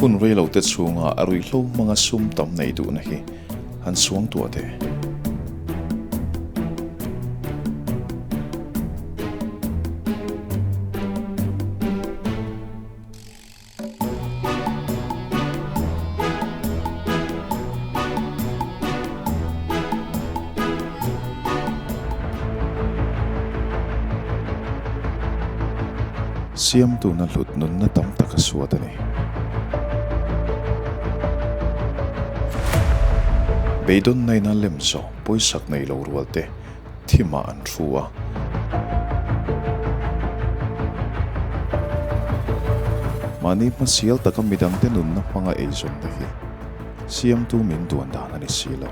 Hun reilote chhunga a ruihhlo hmanga sum tam nei duhna hi han suangtuah teh. Siamtuna hlut nunna tam tak a suat a ni. Beidawnnaina lem zawh pawisak nei lo rualte thimah an thu a. Mahni hmasial taka midangte nunna hmanga eizawnna hi siamtu min duan dan a ni si lo.